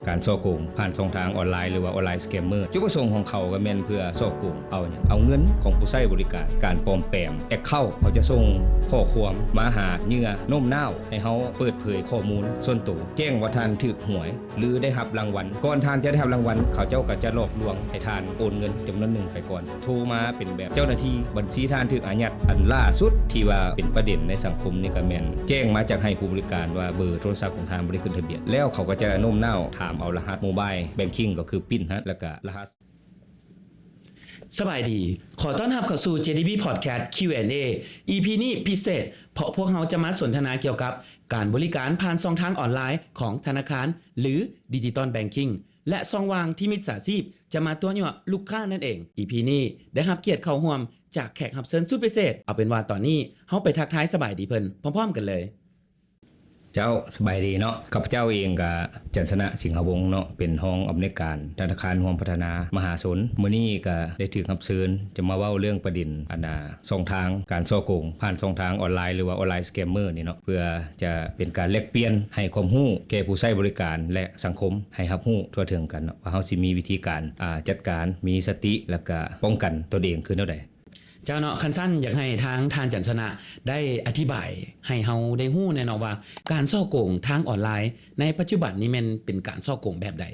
ການສໍ້ໂກງຜ່ານຊ່ອງທາງອອນລາຍ ຫຼືວ່າອອນລາຍສະແກມເມີ. ຈຸດປະສົງຂອງເຂົາກໍແມ່ນເພື່ອສໍ້ໂກງເອົາຫຍັງ? ເອົາເງິນຂອງຜູ້ໃຊ້ບໍລິການ. ການປອມແປມແອັກເຄົາ ເຂົາຈະສົ່ງຂໍ້ຄວາມມາຫາເຫຍື່ອ ໂນ້ມນ້າວໃຫ້ເຮົາເປີດເຜີຍຂໍ້ມູນສ່ວນໂຕ, ແຈ້ງວ່າທ່ານຖືກຫວຍ ຫຼື ໄດ້ຮັບລາງວັນ. ກ່ອນທ່ານຈະໄດ້ຮັບລາງວັນ, ເຂົາເຈົ້າກໍຈະຫຼອກລວງໃຫ້ທ່ານໂອນເງິນຈຳນວນໜຶ່ງໄປກ່ອນ. ໂທມາເປັນແບບເຈົ້າໜ້າທີ່, ບັນຊີທ່ານຖືກອາຍັດ. ອັນລ່າສຸດທີ່ວ່າເປັນປະເດັນໃນສັງຄົມນີ້ກໍແມ່ນແຈ້ງມາຈາກໃຫ້ຜູ້ບໍລິການວ່າເບີໂທລະສັບຂອງທ່ານບໍ່ໄດ້ຂຶ້ນທະບຽນ, ແລ້ວເຂົາກໍຈະໂນ້ມນ້າວຖາມເອົາລະຫັດໂມບາຍແບັງກິ້ງ ກໍຄືປິ້ນຮະ ແລ້ວກໍລະຫັດ ສະບາຍດີ ຂໍຕ້ອນຮັບເຂົ້າສູ່ ເຈ ດີ ບີ Podcast ຄິວ ແອນ ເອ ອີ ພີ ນີ້ພິເສດ ເພາະພວກເຮົາຈະມາສົນທະນາກ່ຽວກັບການບໍລິການຜ່ານຊ່ອງທາງອອນລາຍຂອງທະນາຄານ ຫຼື ດິຈິຕອນແບັງກິ້ງ ແລະ ຊ່ອງວ່າງທີ່ມິດສາຊີບຈະມາຕົວະຍົວະລູກຄ້ານັ້ນເອງ. ອີ ພີ ນີ້ໄດ້ຮັບກຽດເຂົ້າຮ່ວມຈາກແຂກຮັບເຊີນສຸດພິເສດ. ເອົາເປັນວ່າຕອນນີ້ເຮົາໄປທັກທາຍສະບາຍດີເພິ່ນພ້ອມໆກັນເລີຍ. ເຈົ້າ ສະບາຍດີເນາະ. ຂ້າພະເຈົ້າເອງກະ ຈັນຊະນະ ສິງຫາວົງເນາະ, ເປັນຮອງອຳນວຍການທະນາຄານຮ່ວມພັດທະນາມະຫາຊົນ. ມື້ນີ້ກະໄດ້ຖືກຮັບເຊີນຈະມາເວົ້າເລື່ອງປະເດັນ ອັນນ່າ ຊ່ອງທາງການສໍ້ໂກງຜ່ານຊ່ອງທາງອອນລາຍ ຫຼືວ່າອອນລາຍສະແກມເມີນີ້ເນາະ, ເພື່ອຈະເປັນການແລກປ່ຽນໃຫ້ຄວາມຮູ້ແກ່ຜູ້ໃຊ້ບໍລິການ ແລະ ສັງຄົມໃຫ້ຮັບຮູ້ທົ່ວເຖິງກັນເນາະ ວ່າເຮົາຊິມີວິທີການ ອ່າ ຈັດການ, ມີສະຕິ ແລ້ວກະປ້ອງກັນຕົນເອງຄືແນວໃດ? ເຈົ້າເນາະ, ຄັນຊັ້ນຢາກໃຫ້ທາງທ່ານຈັນຊະນະໄດ້ອະທິບາຍໃຫ້ເຮົາໄດ້ຮູ້ແດ່ເນາະວ່າ ການສໍ້ໂກງທາງອອນລາຍໃນປັດຈຸບັນນີ້ແມ່ນເປັນການສໍ້ໂກງແບບໃດ?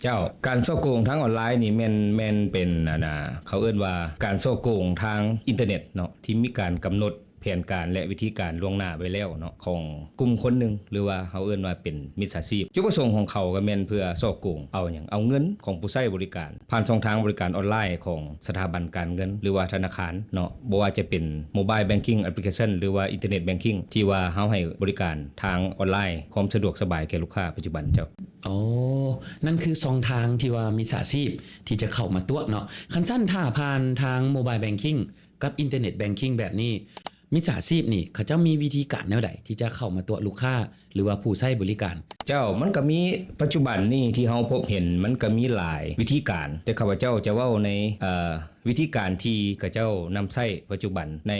ເຈົ້າ, ການສໍ້ໂກງທາງອອນລາຍນີ້ແມ່ນ ແມ່ນເປັນ ອັນນ່າ ເຂົາເອີ້ນວ່າການສໍ້ໂກງທາງອິນເຕີເນັດເນາະ ທີ່ມີການກຳນົດແຜນການ ແລະ ວິທີການລ່ວງໜ້າໄວ້ແລ້ວເນາະ ຂອງກຸ່ມຄົນໜຶ່ງ ຫຼືວ່າເຮົາເອີ້ນວ່າເປັນມິດສາຊີບ. ຈຸດປະສົງຂອງເຂົາກໍແມ່ນເພື່ອສໍ້ໂກງເອົາຫຍັງ? ເອົາເງິນຂອງຜູ້ໃຊ້ບໍລິການ ຜ່ານຊ່ອງທາງບໍລິການອອນລາຍຂອງສະຖາບັນການເງິນ ຫຼືວ່າທະນາຄານເນາະ, ບໍ່ວ່າຈະເປັນ Mobile Banking Application ຫຼືວ່າ Internet Banking ທີ່ວ່າເຮົາໃຫ້ບໍລິການທາງອອນລາຍ ຄວາມສະດວກສະບາຍແກ່ລູກຄ້າປັດຈຸບັນເຈົ້າ. ອໍ ນັ້ນຄືຊ່ອງທາງທີ່ວ່າມິດສາຊີບທີ່ຈະເຂົ້າມາຕົວະເນາະ. ຄັນຊັ້ນຖ້າຜ່ານທາງ Mobile Banking ກັບ Internet Banking ແບບນີ້ ມິດສາຊີບນີ້ເຂົາເຈົ້າມີວິທີການແນວໃດທີ່ຈະເຂົ້າມາຕົວະລູກຄ້າ ຫຼືວ່າຜູ້ໃຊ້ບໍລິການ? ເຈົ້າ, ມັນກໍມີ ປັດຈຸບັນນີ້ທີ່ເຮົາພົບເຫັນ ມັນກໍມີຫຼາຍວິທີການ, ແຕ່ຂ້າພະເຈົ້າຈະເວົ້າໃນ ເອີ ວິທີການທີ່ເຂົາເຈົ້ານຳໃຊ້ປັດຈຸບັນໃນ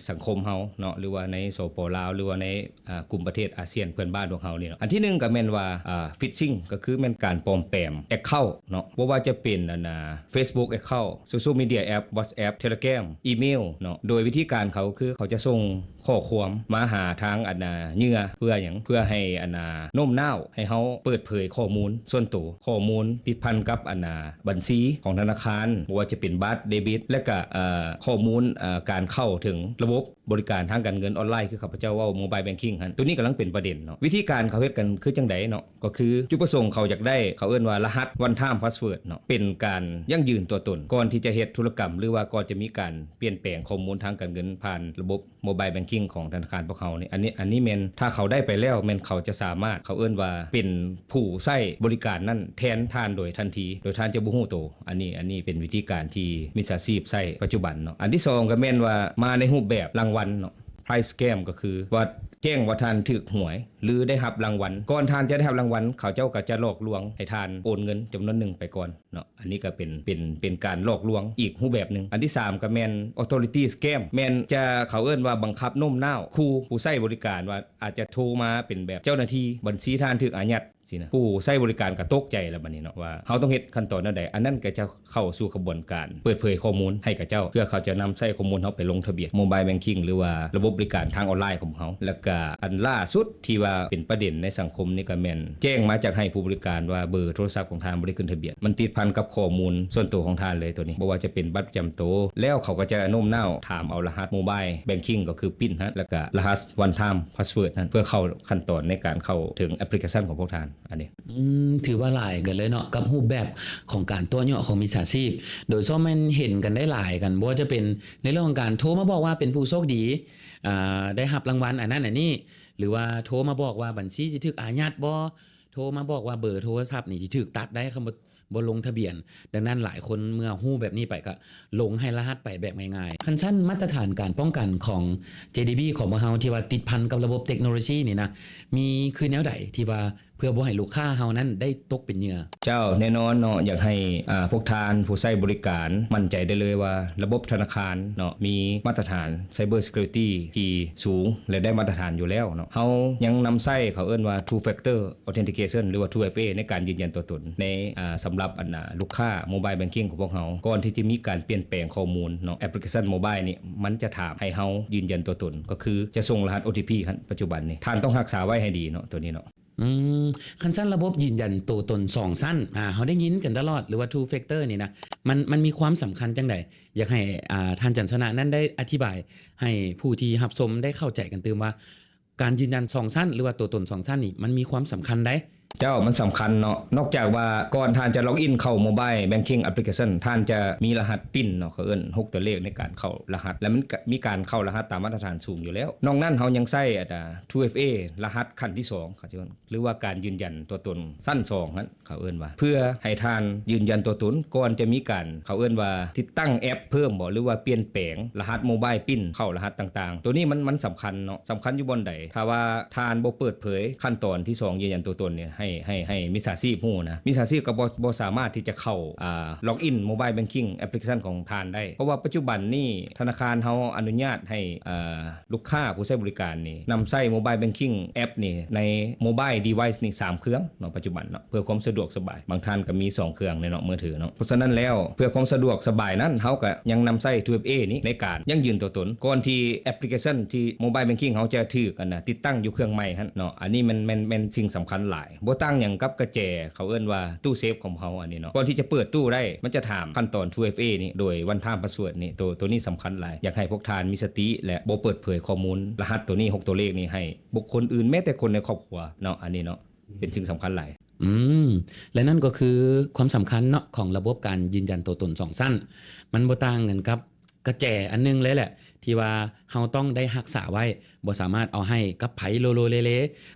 ສັງຄົມເຮົາເນາະ ຫຼືວ່າໃນ ສປ ລາວ ຫຼືວ່າໃນ ອ່າ ກຸ່ມປະເທດອາຊຽນເພື່ອນບ້ານພວກເຮົານີ້ເນາະ. ອັນທີໜຶ່ງກໍແມ່ນວ່າ ອ່າ Phishing ກໍຄືແມ່ນການປອມແປມ account ເນາະ, ບໍ່ວ່າຈະເປັນ ອັນນ່າ Facebook account, social media app, WhatsApp, Telegram, email ເນາະ. ໂດຍວິທີການເຂົາຄືເຂົາຈະສົ່ງຂໍ້ຄວາມມາຫາທາງ ອັນນ່າ ເຫຍື່ອ ເພື່ອຫຍັງ? ເພື່ອໃຫ້ ອັນນ່າ ໂນ້ມນ້າວໃຫ້ເຮົາເປີດເຜີຍຂໍ້ມູນສ່ວນໂຕ, ຂໍ້ມູນຕິດພັນກັບ ອັນນ່າ ບັນຊີຂອງທະນາຄານ, ບໍ່ວ່າຈະເປັນບັດເດບິດ ແລະກະ ເອີ ຂໍ້ມູນ ເອີ ການເຂົ້າເຖິງລະບົບ ບໍລິການທາງການເງິນອອນລາຍ ຄືຂ້າພະເຈົ້າເວົ້າ Mobile Banking ຫັ້ນ. ໂຕນີ້ກຳລັງເປັນປະເດັນເນາະ. ວິທີການເຂົາເຮັດກັນຄືຈັ່ງໃດເນາະ? ກໍຄືຈຸດປະສົງເຂົາຢາກໄດ້ ເຂົາເອີ້ນວ່າລະຫັດ One Time Password ເນາະ, ເປັນການຢັ້ງຢືນຕົວຕົນ ກ່ອນທີ່ຈະເຮັດທຸລະກຳ ຫຼືວ່າກ່ອນຈະມີການປ່ຽນແປງຂໍ້ມູນທາງການເງິນຜ່ານລະບົບ Mobile Banking ຂອງທະນາຄານພວກເຮົານີ້. ອັນນີ້ ອັນນີ້ແມ່ນ ຖ້າເຂົາໄດ້ໄປແລ້ວ ແມ່ນເຂົາຈະສາມາດ ເຂົາເອີ້ນວ່າເປັນຜູ້ໃຊ້ບໍລິການນັ້ນແທນທ່ານໂດຍທັນທີ ໂດຍທ່ານຈະບໍ່ຮູ້ໂຕ. ອັນນີ້ ອັນນີ້ເປັນວິທີການທີ່ມິດສາຊີບໃຊ້ປັດຈຸບັນເນາະ. ອັນທີສອງກໍແມ່ນວ່າມາໃນຮູບແບບລາງວັນເນາະ, Prize Scam ກໍຄືວ່າແຈ້ງວ່າທ່ານຖືກຫວຍ ຫຼື ໄດ້ຮັບລາງວັນ. ກ່ອນທ່ານຈະໄດ້ຮັບລາງວັນ ເຂົາເຈົ້າກໍຈະຫຼອກລວງໃຫ້ທ່ານໂອນເງິນຈຳນວນໜຶ່ງໄປກ່ອນເນາະ. ອັນນີ້ກໍເປັນ ເປັນ ເປັນການຫຼອກລວງອີກຮູບແບບໜຶ່ງ. ອັນທີສາມກໍແມ່ນ Authority Scam, ແມ່ນຈະ ເຂົາເອີ້ນວ່າບັງຄັບໂນ້ມນ້າວ ຂູ່ຜູ້ໃຊ້ບໍລິການວ່າອາດຈະໂທມາເປັນແບບເຈົ້າໜ້າທີ່, ບັນຊີທ່ານຖືກອາຍັດ ຊີ້ນະ, ຜູ້ໃຊ້ບໍລິການກໍຕົກໃຈແລ້ວບັດນີ້ເນາະ ວ່າເຮົາຕ້ອງເຮັດຂັ້ນຕອນແນວໃດ. ອັນນັ້ນກໍຈະເຂົ້າສູ່ຂະບວນການເປີດເຜີຍຂໍ້ມູນໃຫ້ກັບເຈົ້າ ເພື່ອເຂົາຈະນຳໃຊ້ຂໍ້ມູນເຮົາໄປລົງທະບຽນ Mobile Banking ຫຼືວ່າລະບົບບໍລິການທາງອອນລາຍຂອງເຮົາ. ແລ້ວກະອັນລ່າສຸດທີ່ວ່າເປັນປະເດັນໃນສັງຄົມນີ້ກໍແມ່ນແຈ້ງມາຈາກໃຫ້ຜູ້ບໍລິການວ່າເບີໂທລະສັບຂອງທ່ານບໍ່ໄດ້ຂຶ້ນທະບຽນ, ມັນຕິດພັນກັບຂໍ້ມູນສ່ວນໂຕຂອງທ່ານເລີຍໂຕນີ້, ບໍ່ວ່າຈະເປັນບັດປະຈຳໂຕ, ແລ້ວເຂົາກໍຈະໂນ້ມນ້າວຖາມເອົາລະຫັດ Mobile Banking ກໍຄື PIN ຫັ້ນ ແລ້ວກະລະຫັດ One Time Password ຫັ້ນ ເພື່ອເຂົ້າຂັ້ນຕອນໃນການເຂົ້າເຖິງແອັບພລິເຄຊັນຂອງພວກທ່ານ. ອັນນີ້ ອືມ ຖືວ່າຫຼາຍກັນເລີຍເນາະ ກັບຮູບແບບຂອງການຕົວະຍົວະຂອງມິດສາຊີບ, ໂດຍສະເພາະແມ່ນເຫັນກັນໄດ້ຫຼາຍກັນ, ບໍ່ວ່າຈະເປັນໃນເລື່ອງຂອງການໂທມາບອກວ່າເປັນຜູ້ໂຊກດີ ອ່າ ໄດ້ຮັບລາງວັນອັນນັ້ນອັນນີ້ ຫຼືວ່າໂທມາບອກວ່າບັນຊີຊິຖືກອາຍັດບໍ່, ໂທມາບອກວ່າເບີໂທລະສັບນີ້ຊິຖືກຕັດໄດ້ ຄັນບໍ່ ບໍ່ລົງທະບຽນ. ດັ່ງນັ້ນຫຼາຍຄົນເມື່ອຮູ້ແບບນີ້ໄປກໍລົງໃຫ້ລະຫັດໄປແບບງ່າຍໆ. ຄັນຊັ້ນມາດຕະຖານການປ້ອງກັນຂອງ ເຈ ດີ ບີ ຂອງພວກເຮົາທີ່ວ່າຕິດພັນກັບລະບົບເຕັກໂນໂລຊີນີ້ນະ ມີຄືແນວໃດທີ່ວ່າ ເພື່ອບໍ່ໃຫ້ລູກຄ້າເຮົານັ້ນໄດ້ຕົກເປັນເຫຍື່ອ? ເຈົ້າ, ແນ່ນອນເນາະ, ຢາກໃຫ້ ອ່າ ພວກທ່ານຜູ້ໃຊ້ບໍລິການໝັ້ນໃຈໄດ້ເລີຍວ່າ ລະບົບທະນາຄານເນາະ ມີມາດຕະຖານ Cyber Security ທີ່ສູງ ແລະ ໄດ້ມາດຕະຖານຢູ່ແລ້ວເນາະ. ເຮົາຍັງນຳໃຊ້ ເຂົາເອີ້ນວ່າ Two Factor Authentication ຫຼືວ່າ Two F A ໃນການຢືນຢັນຕົວຕົນ ໃນ ອ່າ ສຳລັບ ອັນ ອ່າ ລູກຄ້າ Mobile Banking ຂອງພວກເຮົາ. ກ່ອນທີ່ຈະມີການປ່ຽນແປງຂໍ້ມູນເນາະ, ແອັບພລິເຄຊັນ Mobile ນີ້ ມັນຈະຖາມໃຫ້ເຮົາຢືນຢັນຕົວຕົນ, ກໍຄືຈະສົ່ງລະຫັດ ໂອທີພີ ຫັ້ນ ປັດຈຸບັນນີ້. ທ່ານຕ້ອງຮັກສາໄວ້ໃຫ້ດີເນາະ ຕົວນີ້ເນາະ. ອືມ ຄັນຊັ້ນລະບົບຢືນຢັນໂຕຕົນສອງຊັ້ນ ອ່າ ເຮົາໄດ້ຍິນກັນຕະຫຼອດ ຫຼືວ່າ Two Factor ນີ້ນະ ມັນ ມັນມີຄວາມສຳຄັນຈັ່ງໃດ? ຢາກໃຫ້ ອ່າ ທ່ານຈັນຊະນະນັ້ນໄດ້ອະທິບາຍໃຫ້ຜູ້ທີ່ຮັບຊົມໄດ້ເຂົ້າໃຈກັນຕື່ມວ່າ ການຢືນຢັນສອງຊັ້ນ ຫຼືວ່າໂຕຕົນສອງຊັ້ນນີ້ ມັນມີຄວາມສຳຄັນໃດ? ເຈົ້າ, ມັນສຳຄັນເນາະ. ນອກຈາກວ່າກ່ອນທ່ານຈະ log in ເຂົ້າ Mobile Banking Application ທ່ານຈະມີລະຫັດ PIN ເນາະ, ເຂົາເອີ້ນ ຫົກຕົວເລກໃນການເຂົ້າລະຫັດ ແລະ ມັນກະມີການເຂົ້າລະຫັດຕາມມາດຕະຖານສູງຢູ່ແລ້ວ. ນອກນັ້ນເຮົາຍັງໃຊ້ ອ່າ Two F A ລະຫັດຂັ້ນທີສອງ ເຂົາຊິເອີ້ນ ຫຼືວ່າການຢືນຢັນຕົວຕົນຊັ້ນສອງຫັ້ນ ເຂົາເອີ້ນວ່າ ເພື່ອໃຫ້ທ່ານຢືນຢັນຕົວຕົນກ່ອນຈະມີການ ເຂົາເອີ້ນວ່າຕິດຕັ້ງແອັບເພີ່ມບໍ ຫຼືວ່າປ່ຽນແປງລະຫັດ Mobile PIN ເຂົ້າລະຫັດຕ່າງໆ. ໂຕນີ້ມັນ ມັນສຳຄັນເນາະ. ສຳຄັນຢູ່ບ່ອນໃດ? ຖ້າວ່າທ່ານບໍ່ເປີດເຜີຍຂັ້ນຕອນທີສອງ ຢືນຢັນຕົວຕົນນີ້ໃຫ້ ໃຫ້ ໃຫ້ມິດສາຊີບຮູ້ນະ, ມິດສາຊີບກໍບໍ່ ບໍ່ສາມາດທີ່ຈະເຂົ້າ ອ່າ log in Mobile Banking Application ຂອງທ່ານໄດ້. ເພາະວ່າປັດຈຸບັນນີ້ທະນາຄານເຮົາອະນຸຍາດໃຫ້ ອ່າ ລູກຄ້າຜູ້ໃຊ້ບໍລິການນີ້ນຳໃຊ້ Mobile Banking App ນີ້ໃນ Mobile Device ນີ້ສາມເຄື່ອງເນາະ ປັດຈຸບັນເນາະ ເພື່ອຄວາມສະດວກສະບາຍ. ບາງທ່ານກໍມີສອງເຄື່ອງແດ່ເນາະ ມືຖືເນາະ. ເພາະສະນັ້ນແລ້ວ ເພື່ອຄວາມສະດວກສະບາຍນັ້ນ ເຮົາກໍຍັງນຳໃຊ້ Two F A ນີ້ໃນການຢັ້ງຢືນຕົວຕົນ ກ່ອນທີ່ແອັບພລິເຄຊັນທີ່ Mobile Banking ເຮົາຈະຖືກ ອັນນະ ຕິດຕັ້ງຢູ່ເຄື່ອງໃໝ່ຫັ້ນເນາະ. ອັນນີ້ແມ່ນ ແມ່ນ ແມ່ນສິ່ງສຳຄັນຫຼາຍ. ບໍ່ຕ່າງຫຍັງກັບກະແຈ ເຂົາເອີ້ນວ່າຕູ້ເຊຟຂອງເຮົາອັນນີ້ເນາະ. ກ່ອນທີ່ຈະເປີດຕູ້ໄດ້ ມັນຈະຖາມຂັ້ນຕອນ Two F A ນີ້ໂດຍ One Time Password ນີ້. ໂຕ ໂຕນີ້ສຳຄັນຫຼາຍ. ຢາກໃຫ້ພວກທ່ານມີສະຕິ ແລະ ບໍ່ເປີດເຜີຍຂໍ້ມູນລະຫັດໂຕນີ້ ຫົກຕົວເລກນີ້ ໃຫ້ບຸກຄົນອື່ນ ແມ້ແຕ່ຄົນໃນຄອບຄົວເນາະ. ອັນນີ້ເນາະ ເປັນສິ່ງສຳຄັນຫຼາຍ. ອືມ ແລະ ນັ້ນກໍຄືຄວາມສຳຄັນເນາະ ຂອງລະບົບການຢືນຢັນຕົວຕົນສອງຊັ້ນ. ມັນບໍ່ຕ່າງກັນກັບກະແຈອັນໜຶ່ງເລີຍແຫຼະ ທີ່ວ່າເຮົາຕ້ອງໄດ້ຮັກສາໄວ້, ບໍ່ສາມາດເອົາໃຫ້ກັບໃຜໂລໂລເລເລ.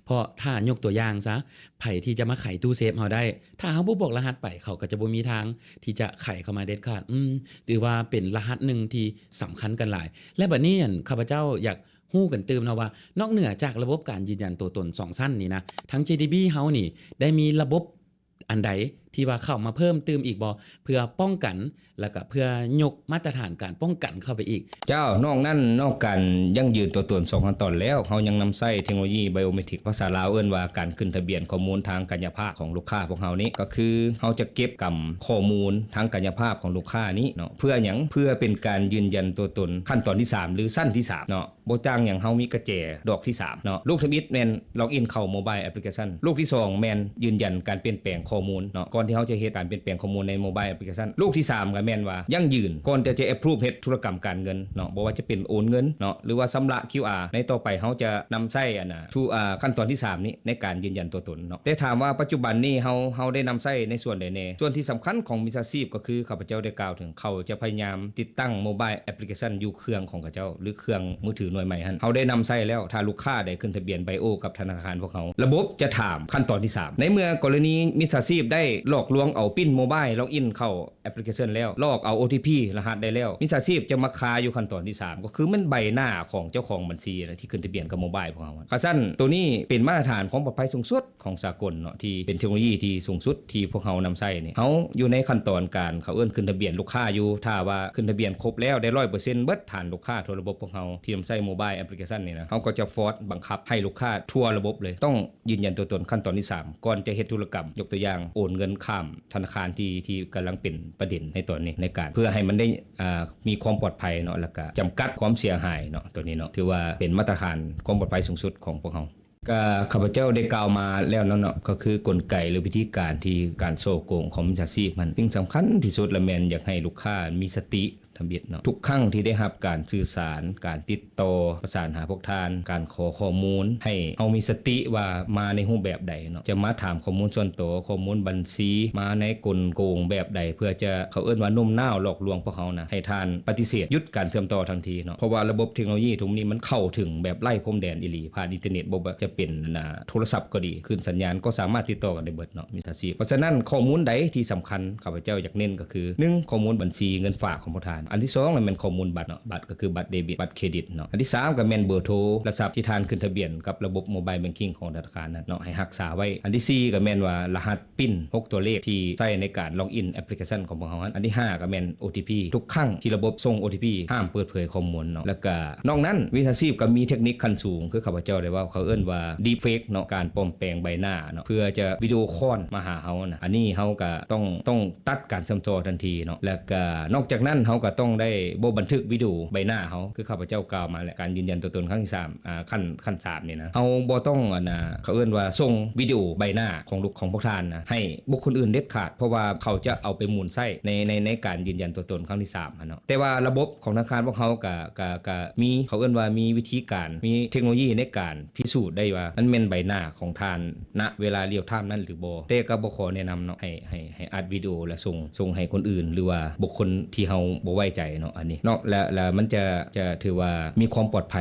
ເພາະຖ້າຍົກຕົວຢ່າງຊະ, ໃຜທີ່ຈະມາໄຂຕູ້ເຊຟເຮົາໄດ້, ຖ້າເຮົາບໍ່ບອກລະຫັດໄປ, ເຂົາກໍຈະບໍ່ມີທາງທີ່ຈະໄຂເຂົ້າມາເດັດຂາດ. ອືມ ຖືວ່າເປັນລະຫັດໜຶ່ງທີ່ສຳຄັນກັນຫຼາຍ. ແລະ ບັດນີ້ ອັນ ຂ້າພະເຈົ້າຢາກ ຮູ້ກັນຕື່ມເນາະວ່າ ນອກເໜືອຈາກລະບົບການຢືນຢັນຕົວຕົນສອງຊັ້ນນີ້ນະ, ທາງ ເຈດີບີ ເຮົານີ້ໄດ້ມີລະບົບອັນໃດທີ່ວ່າເຂົ້າມາເພີ່ມຕື່ມອີກບໍ່ ເພື່ອປ້ອງກັນ ແລ້ວກະເພື່ອຍົກມາດຕະຖານການປ້ອງກັນເຂົ້າໄປອີກ? ເຈົ້າ, ນອກນັ້ນ, ນອກການຢັ້ງຢືນຕົວຕົນສອງຂັ້ນຕອນແລ້ວ, ເຮົາຍັງນຳໃຊ້ເທັກໂນໂລຢີໄບໂອເມຕຣິກ, ພາສາລາວເອີ້ນວ່າການຂຶ້ນທະບຽນຂໍ້ມູນທາງກາຍະພາບຂອງລູກຄ້າພວກເຮົານີ້, ກໍຄືເຮົາຈະເກັບກຳຂໍ້ມູນທາງກາຍະພາບຂອງລູກຄ້ານີ້ເນາະ. ເພື່ອຫຍັງ? ເພື່ອເປັນການຢືນຢັນຕົວຕົນຂັ້ນຕອນທີສາມ ຫຼື ຊັ້ນທີສາມເນາະ. ບໍ່ຕ່າງຫຍັງເຮົາມີກະແຈດອກທີສາມເນາະ. ລູກທຳອິດແມ່ນ log in ເຂົ້າ Mobile Application. ລູກທີສອງແມ່ນຢືນຢັນການປ່ຽນແປງຂໍ້ມູນເນາະ, ກ່ອນທີ່ເຮົາຈະເຮັດການປ່ຽນແປງຂໍ້ມູນໃນ Mobile Application. ລູກທີສາມກໍແມ່ນວ່າຢັ້ງຢືນ ກ່ອນທີ່ຈະ approve ເຮັດທຸລະກຳການເງິນເນາະ, ບໍ່ວ່າຈະເປັນໂອນເງິນເນາະ ຫຼືວ່າຊຳລະ ຄິວອາ ໃນຕໍ່ໄປເຮົາຈະນຳໃຊ້ອັນນ່າ to ອ່າ ຂັ້ນຕອນທີສາມນີ້ໃນການຢືນຢັນຕົວຕົນເນາະ. ແຕ່ຖາມວ່າປັດຈຸບັນນີ້ເຮົາ ເຮົາໄດ້ນຳໃຊ້ໃນສ່ວນໃດແດ່? ສ່ວນທີ່ສຳຄັນຂອງມິດສາຊີບກໍຄື ຂ້າພະເຈົ້າໄດ້ກ່າວເຖິງ ເຂົາຈະພະຍາຍາມຕິດຕັ້ງ Mobile Application ຢູ່ ເຄື່ອງຂອງເຂົາເຈົ້າ ຫຼື ເຄື່ອງມືຖືໜ່ວຍໃໝ່ຫັ້ນ ເຮົາໄດ້ນຳໃຊ້ແລ້ວ. ຖ້າລູກຄ້າໃດຂຶ້ນທະບຽນ Bio ກັບທະນາຄານພວກເຮົາ, ລະບົບຈະຖາມຂັ້ນຕອນທີສາມ. ໃນເມື່ອກໍລະນີມິດສາຊີບໄດ້ຫຼອກລວງເອົາ PIN Mobile Login ເຂົ້າ Application ແລ້ວ, ຫຼອກເອົາ ໂອ ທີ ພີ ລະຫັດໄດ້ແລ້ວ, ມິດສາຊີບຈະມາຄາຢູ່ຂັ້ນຕອນທີສາມ ກໍຄືແມ່ນໃບໜ້າຂອງເຈົ້າຂອງບັນຊີນະ ທີ່ຂຶ້ນທະບຽນກັບ Mobile ພວກເຮົາ. ຄັນຊັ້ນ, ໂຕນີ້ເປັນມາດຕະຖານຂອງປອດໄພສູງສຸດ ຂອງສາກົນເນາະ, ທີ່ເປັນເທັກໂນໂລຢີທີ່ສູງສຸດທີ່ພວກເຮົານຳໃຊ້ນີ້. ເຮົາຢູ່ໃນຂັ້ນຕອນການ ເຂົາເອີ້ນຂຶ້ນທະບຽນລູກຄ້າຢູ່. ຖ້າວ່າຂຶ້ນທະບຽນຄົບແລ້ວ ໄດ້ຮ້ອຍເປີເຊັນເບິດ ຖານລູກຄ້າທົ່ວລະບົບພວກເຮົາທີ່ນຳໃຊ້ Mobile Application ນີ້ນະ, ເຮົາກໍຈະ force ບັງຄັບໃຫ້ລູກຄ້າທົ່ວລະບົບເລີຍ ຕ້ອງຢືນຢັນຕົວຕົນຂັ້ນຕອນທີສາມ ກ່ອນຈະເຮັດທຸລະກຳ. ຍົກຕົວຢ່າງ ໂອນເງິນຂ້າມທະນາຄານທີ່ ທີ່ກຳລັງເປັນປະເດັນໃນຕອນນີ້ ໃນການ ເພື່ອໃຫ້ມັນໄດ້ ອ່າ ມີຄວາມປອດໄພເນາະ ແລ້ວກະຈຳກັດຄວາມເສຍຫາຍເນາະ. ໂຕນີ້ເນາະ ຖືວ່າເປັນມາດຕະຖານຄວາມປອດໄພສູງສຸດຂອງພວກເຮົາ. ກະຂ້າພະເຈົ້າໄດ້ກ່າວມາແລ້ວນັ້ນເນາະ, ກໍຄືກົນໄກ ຫຼື ວິທີການທີ່ການສໍ້ໂກງຂອງມິດສາຊີບຫັ້ນ. ສິ່ງສຳຄັນທີ່ສຸດລະແມ່ນຢາກໃຫ້ລູກຄ້າມີສະຕິທຳອິດເນາະ. ທຸກຄັ້ງທີ່ໄດ້ຮັບການສື່ສານ, ການຕິດຕໍ່, ປະສານຫາພວກທ່ານ, ການຂໍຂໍ້ມູນ, ໃຫ້ເຮົາມີສະຕິວ່າມາໃນຮູບແບບໃດເນາະ. ຈະມາຖາມຂໍ້ມູນສ່ວນໂຕ, ຂໍ້ມູນບັນຊີ, ມາໃນກົນໂກງແບບໃດ ເພື່ອຈະ ເຂົາເອີ້ນວ່າໂນ້ມນ້າວຫຼອກລວງພວກເຮົານະ, ໃຫ້ທ່ານປະຕິເສດ, ຢຸດການເຊື່ອມຕໍ່ທັນທີເນາະ. ເພາະວ່າລະບົບເທັກໂນໂລຢີທຸກມື້ນີ້ມັນເຂົ້າເຖິງແບບໄຮ້ພົມແດນອີ່ຫຼີ, ຜ່ານອິນເຕີເນັດ, ບໍ່ວ່າຈະເປັນ ອັນນ່າ ໂທລະສັບກໍດີ, ຄື້ນສັນຍານກໍສາມາດຕິດຕໍ່ກັນໄດ້ເບິດເນາະ ມິດສາຊີບ. ເພາະສະນັ້ນ ຂໍ້ມູນໃດທີ່ສຳຄັນ ຂ້າພະເຈົ້າຢາກເນັ້ນກໍຄື ໜຶ່ງ ຂໍ້ມູນບັນຊີເງິນຝາກຂອງພວກທ່ານ. ອັນທີສອງລະແມ່ນຂໍ້ມູນບັດເນາະ, ບັດກໍຄືບັດເດບິດ, ບັດເຄຣດິດເນາະ. ອັນທີສາມກໍແມ່ນເບີໂທລະສັບທີ່ທ່ານຂຶ້ນທະບຽນກັບລະບົບໂມບາຍແບັງກິ້ງຂອງທະນາຄານນັ້ນເນາະ, ໃຫ້ຮັກສາໄວ້. ອັນທີສີ່ກໍແມ່ນວ່າລະຫັດ PIN ຫົກຕົວເລກທີ່ໃຊ້ໃນການ log in ແອັບພລິເຄຊັນຂອງພວກເຮົາຫັ້ນ. ອັນທີຫ້າກໍແມ່ນ ໂອທີພີ ທຸກຄັ້ງທີ່ລະບົບສົ່ງ ໂອທີພີ ຫ້າມເປີດເຜີຍຂໍ້ມູນເນາະ. ແລ້ວກະນອກນັ້ນ ມິດສາຊີບກໍມີເທັກນິກຂັ້ນສູງ ຄືຂ້າພະເຈົ້າໄດ້ເວົ້າ ເຂົາເອີ້ນວ່າ deepfake ເນາະ, ການປອມແປງໃບໜ້າເນາະ ເພື່ອຈະວິດີໂອຄອນມາຫາເຮົານະ. ອັນນີ້ເຮົາກະຕ້ອງ ຕ້ອງຕັດການເຊື່ອມຕໍ່ທັນທີເນາະ. ແລ້ວກະນອກຈາກນັ້ນ ເຮົາກະຕ້ອງໄດ້ບໍ່ບັນທຶກວິດີໂອໃບໜ້າເຮົາ ຄືຂ້າພະເຈົ້າກ່າວມາແຫຼະ, ການຢືນຢັນຕົວຕົນຄັ້ງທີສາມ ອ່າ ຂັ້ນ ຂັ້ນສາມນີ້ນະ. ເຮົາບໍ່ຕ້ອງ ອັນນ່າ ເຂົາເອີ້ນວ່າສົ່ງວິດີໂອໃບໜ້າຂອງລູກ ຂອງພວກທ່ານນະ ໃຫ້ບຸກຄົນອື່ນເດັດຂາດ, ເພາະວ່າເຂົາຈະເອົາໄປໝູນໃຊ້ໃນ ໃນ ໃນການຢືນຢັນຕົວຕົນຄັ້ງທີສາມຫັ້ນເນາະ. ແຕ່ວ່າລະບົບຂອງທະນາຄານພວກເຮົາກະ ກະ ກະມີ ເຂົາເອີ້ນວ່າມີວິທີການ, ມີເທັກໂນໂລຢີໃນການພິສູດໄດ້ວ່າມັນແມ່ນໃບໜ້າຂອງທ່ານ ນະເວລາລຽວທາມນັ້ນຫຼືບໍ່, ແຕ່ກໍບໍ່ຂໍແນະນຳເນາະ ໃຫ້ ໃຫ້ ໃຫ້ອັດວິດີໂອແລ້ວສົ່ງ ສົ່ງໃຫ້ຄົນອື່ນ ຫຼືວ່າບຸກຄົນທີ່ເຮົາບໍ່ໄວ້ໃຈເນາະ. ອັນນີ້ເນາະ ແລະ ແລະມັນຈະ ຈະຖືວ່າມີຄວາມປອດໄພ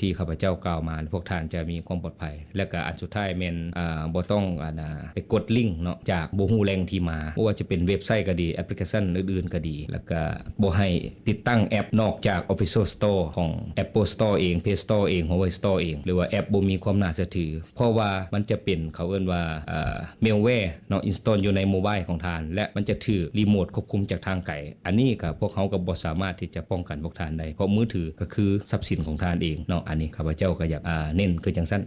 ທີ່ຂ້າພະເຈົ້າກ່າວມາ ພວກທ່ານຈະມີຄວາມປອດໄພ. ແລະກະອັນສຸດທ້າຍແມ່ນ ອ່າ ບໍ່ຕ້ອງ ອັນນ່າ ໄປກົດລິງເນາະ ຈາກບໍ່ຮູ້ແຫຼ່ງທີ່ມາ, ບໍ່ວ່າຈະເປັນເວັບໄຊກໍດີ, ແອັບພລິເຄຊັນອື່ນໆກໍດີ, ແລະກະບໍ່ໃຫ້ຕິດຕັ້ງແອັບນອກຈາກ Official Store ຂອງ Apple Store ເອງ, Play Store ເອງ, Huawei Store ເອງ ຫຼືວ່າແອັບບໍ່ມີຄວາມໜ້າເຊື່ອຖື. ເພາະວ່າມັນຈະເປັນ ເຂົາເອີ້ນວ່າ ເອີ malware ເນາະ install ຢູ່ໃນໂມບາຍຂອງທ່ານ ແລະ ມັນຈະຖືກ remote ຄວບຄຸມຈາກທາງໄກ. ອັນນີ້ກໍ ພວກເຮົາກໍບໍ່ສາມາດທີ່ຈະປ້ອງກັນພວກທ່ານໄດ້, ເພາະມືຖືກໍຄືຊັບສິນຂອງທ່ານເອງເນາະ. ອັນນີ້ຂ້າພະເຈົ້າກໍຢາກ ອ່າ ເນັ້ນຄືຈັ່ງຊັ້ນ.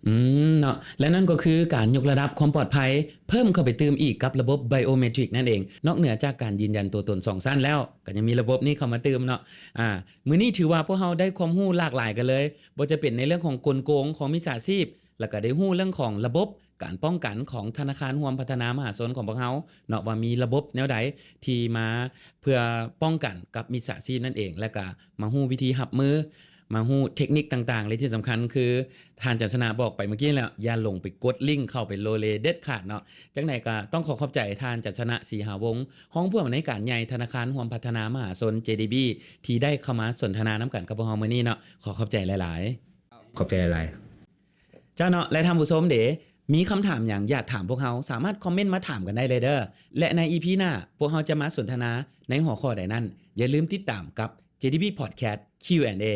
ອືມ ເນາະ ແລະ ນັ້ນກໍຄືການຍົກລະດັບຄວາມປອດໄພ ເພີ່ມເຂົ້າໄປຕື່ມອີກກັບລະບົບ biometric ນັ້ນເອງ. ນອກເໜືອຈາກການຢືນຢັນຕົວຕົນສອງຊັ້ນແລ້ວ ກໍຍັງມີລະບົບນີ້ເຂົ້າມາຕື່ມເນາະ. ອ່າ ມື້ນີ້ຖືວ່າພວກເຮົາໄດ້ຄວາມຮູ້ຫຼາກຫຼາຍກັນເລີຍ, ບໍ່ຈະເປັນໃນເລື່ອງຂອງກົນໂກງຂອງມິດສາຊີບ, ແລ້ວກໍໄດ້ຮູ້ເລື່ອງຂອງລະບົບການປ້ອງກັນຂອງທະນາຄານຮ່ວມພັດທະນາມະຫາຊົນຂອງພວກເຮົາເນາະ ວ່າມີລະບົບແນວໃດທີ່ມາເພື່ອປ້ອງກັນກັບມິດສາຊີບນັ້ນເອງ, ແລ້ວກໍມາຮູ້ວິທີຮັບມື, ມາຮູ້ເທັກນິກຕ່າງໆ ແລະ ທີ່ສຳຄັນຄືທ່ານຈັນຊະນະບອກໄປເມື່ອກີ້ແລ້ວ, ຢ່າຫຼົງໄປກົດລິງເຂົ້າໄປໂລເລເດັດຂາດເນາະ. ຈັ່ງໃດກໍຕ້ອງຂໍຂອບໃຈທ່ານ ຈັນຊະນະ ສີຫາວົງ, ຮອງຜູ້ອຳນວຍການໃຫຍ່ທະນາຄານຮ່ວມພັດທະນາມະຫາຊົນ ເຈດີບີ ທີ່ໄດ້ເຂົ້າມາສົນທະນານຳກັນກັບພວກເຮົາມື້ນີ້ເນາະ. ຂໍຂອບໃຈຫຼາຍໆ. ຂອບໃຈຫຼາຍໆ. ເຈົ້າເນາະ ແລະ ທ່ານຜູ້ຊົມເດ ມີຄຳຖາມຫຍັງຢາກຖາມພວກເຮົາ ສາມາດຄອມເມັນມາຖາມກັນໄດ້ເລີຍເດີ ແລະ ໃນ ອີ ພີ ໜ້າ ພວກເຮົາຈະມາສົນທະນາໃນຫົວຂໍ້ໃດນັ້ນ ຢ່າລືມຕິດຕາມກັບ ເຈດີບີ Podcast ຄິວ ແອນ ເອ.